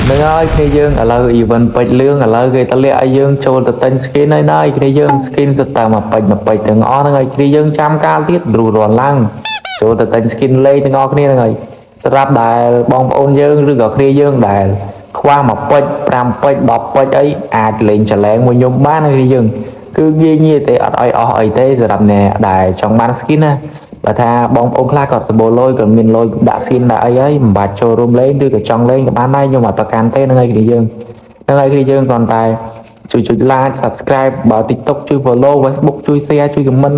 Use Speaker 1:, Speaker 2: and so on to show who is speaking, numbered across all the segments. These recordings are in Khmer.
Speaker 1: នឹងហើយគ្នាយើងឥឡូវ event ពេជ្រលឿងឥឡូវគេតម្លាក់ឲ្យយើងចូលទៅទិញ skin ហើយណាគ្នាយើង skin សិតតែមួយពេជ្រមួយពេជ្រទាំងអស់ហ្នឹងហើយគ្នាយើងចាំកាលទៀតរួសរាន់ឡើងចូលទៅទិញ skin លេងទាំងអស់គ្នាហ្នឹងហើយសម្រាប់ដែលបងប្អូនយើងឬក៏គ្នាយើងដែលខ្វះមួយពេជ្រ5ពេជ្រ10ពេជ្រអីអាចលេងចលែងមួយខ្ញុំបានហើយគ្នាយើងគឺងាយងាយទេអត់ឲ្យអស់អីទេសម្រាប់អ្នកដែលចង់បាន skin ណា។បើថាបងប្អូនខ្លះគាត់សម្បូរលុយគាត់មានលុយដាក់ skin ដាក់អីហើយមិនបាច់ចូលរួមលេងឬក៏ចង់លេងក៏បានដែរខ្ញុំអត់ប្រកាន់ទេហ្នឹងហើយគ្នាយើងហ្នឹងហើយគ្នាយើងគ្រាន់តែជួយចុច like subscribe បើ TikTok ជួយ follow Facebook ជួយ share ជួយ comment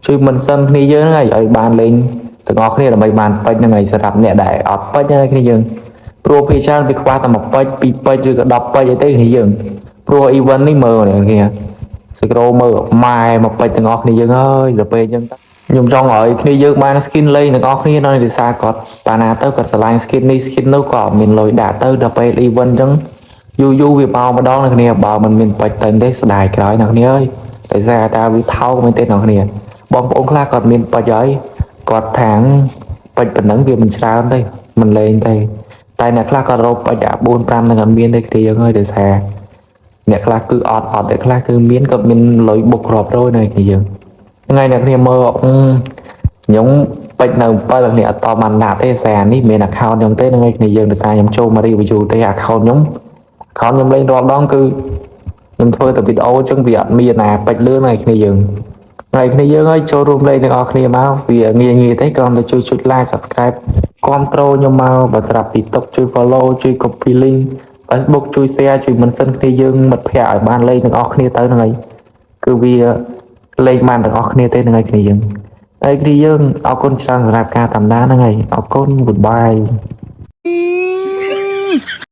Speaker 1: ជួយ mention គ្នាយើងហ្នឹងហើយឲ្យបានលេងទាំងអស់គ្នាដើម្បីបានពេជ្រហ្នឹងហើយសម្រាប់អ្នកដែលអត់ពេជ្រហ្នឹងហើយគ្នាយើងព្រោះភាគច្រើនវាខ្វះតែមួយពេជ្រពីរពេជ្រឬក៏10ពេជ្រអីទេគ្នាយើងព្រោះ event នេះមើលនេះគ្នាសក្រូមើលម៉ែមួយពេជ្រទាំងអស់គ្នាយើងហើយដល់ពេលអញ្ចឹងទៅខ្ញុំចង់ឲ្យគ្នាយើងបាន skin លេងទាំងអស់គ្នានៅដោយសារគាត់បាណាទៅគាត់ស្រឡាញ់ skin នេះ skin នោះក៏អត់មានលុយដាក់ទៅដល់ពេល event អញ្ចឹងយូរយូរវាបោម្ដងអ្នកគ្នាបើមិនមានពេជ្រតែទេស្ដាយក្រោយអ្នកគ្នាអើយដោយសារតែវាថោកមែនទេអ្នកគ្នាបងប្អូនខ្លះគាត់មានពេជ្រហើយគាត់ថាងពេជ្រប៉ុណ្ណឹងវាមិនច្រើនទេមិនលេងទេតែអ្នកខ្លះគាត់រកពេជ្រអា4 5នឹងអត់មានទេគ្នាយើងអើយដោយសារអ្នកខ្លះគឺអត់អត់អ្នកខ្លះគឺមានគាត់មានលុយបុករាប់រយនៅគ្នាយើងថ្ងៃអ្នកគ្នាមើលអឺខ្ញុំពេជ្រនៅ7អ្នកអត់តបានដាក់ទេសារនេះមាន account ខ្ញុំទេហ្នឹងឯងគ្នាយើងដោយសារខ្ញុំចូលមក review ទេ account ខ្ញុំ account ខ្ញុំលេងរាល់ដងគឺខ្ញុំធ្វើតែវីដេអូអញ្ចឹងវាអត់មានណាពេជ្រលឿនហើយគ្នាយើងហើយគ្នាយើងហើយចូលរួមលេងទាំងអស់គ្នាមកវាងាយងាយទេគ្រាន់តែជួយចុច like subscribe គាំទ្រខ្ញុំមកបើស្រាប់ TikTok ជួយ follow ជួយ copy link Facebook ជួយ share ជួយ mention គ្នាយើងមិត្តភ័ក្តិឲ្យបានលេងទាំងអស់គ្នាទៅហ្នឹងហើយគឺវាលេងបានទាំងអស់គ្នាទេហ្នឹងហើយគ្នាយើងហើយគ្នាយើងអរគុណច្រើនសម្រាប់ការតាមដានហ្នឹងហើយអរគុណ goodbye.